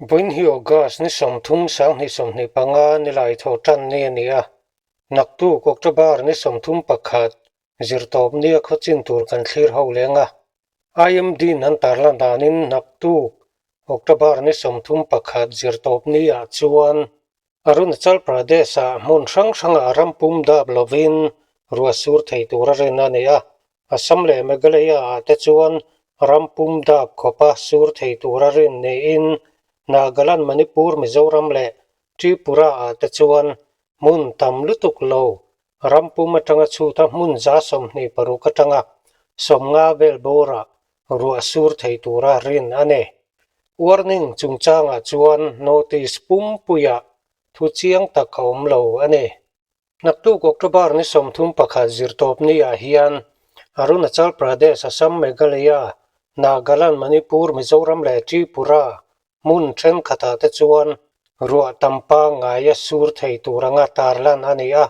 Vawiin hi August ni 30 2025 nilai thaw tan ni a ni a, naktuk October ni 31 zirtawp nia khaw chin tur kan thlir ho leng a. IMD-in an tarlan danin naktuk October ni 31 zirtawp ni ah chuan Arunachal Pradesh-ah hmun hrang hrangah ram pum dap lovin ruah sur thei tur a rin a ni a, Assam leh Meghalaya-ah te chuan ram pum dap khawpa sur thei tur a rin niin Nagaland, Manipur, Mizoram leh Tripura-ah te chuan hmun tam lutuk lo ram pum atanga chhuta hmun 26 atanga 50 vel bawrah ruah sur thei tura rin a ni. Warning chungchangah chuan notice pumpuiah thu chiang tak a awm lo a ni. Naktuk October ni 31 zirtawp niah hian Arunachal Pradesh, Assam, Meghalaya, Nagaland, Manipur, Mizoram leh Tripura hmun thenkhatah te chuan ruah tam pangngaia sur thei tur anga tarlan a ni a.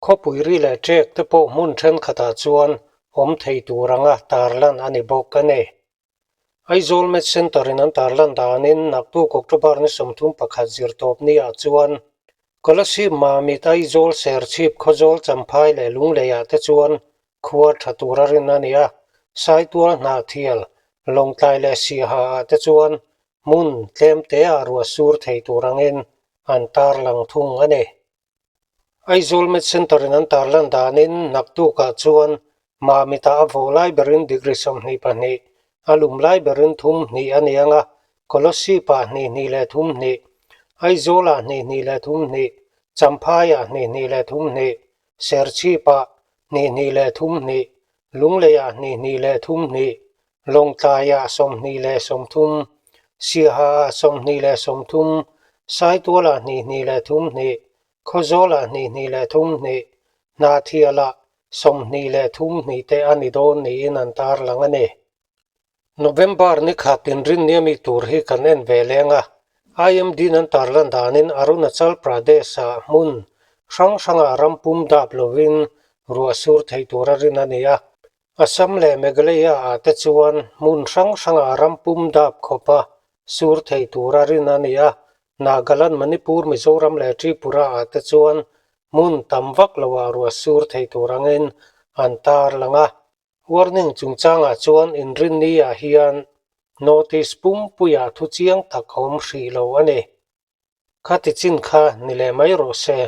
Khawpui ri leh ṭek te pawh hmun thenkhatah chuan awm thei tur anga tarlan a ni bawk a ni. Aizawl Med Centre in an tarlan danin naktuk October ni 31 zirtawp niah chuan Kolasib Mamit Aizawl Serchhip Khawzawl Champhai leh Lungleiah te chuan khua tha tur a rin a ni a, Saitual Hnahthial Lawngtlai leh Siaha ah te chuan hmun tlem teah ruah sur thei tur angin an tarlang thung a ni. Aizawl Med Centre in an tarlan danin naktukah chuan Mamitah a vawh lai berin degree 22, a lum lai berin 32 a ni ang a, Kolosip-ah 22.5, Aizawlah 22.5, Champhaiah 22.5, Serchhipah 22.5, Lungleiah 22.5, Lawngtlaiah 30, Siahaah 30, Saitualah 22.5, Khawzawlah 22.5, Hnahthialah 23 te a ni dawn niin an tarlang a ni. November ni khat inrinnia mi tur hi kan en ve leng a, IMD-in an tarlan danin Arunachal Pradesh-ah hmun hrang hrangah ram pum dap lovin ruah sur thei tura rin a ni a, Assam leh Meghalaya-ah te chuan hmun hrang hrangah ram pum dap khawpa sur thei tura rin a ni a, Nagaland, Manipur, Mizoram leh Tripura-ah te chuan hmun tam vak loah ruah sur thei tur angin an tarlang a. Warning chungchangah chuan inrinni-ah hian notice pumpuiah thu chiang tak a awm hrih lo a ni. Khati chin kha ni leh mai rawh se.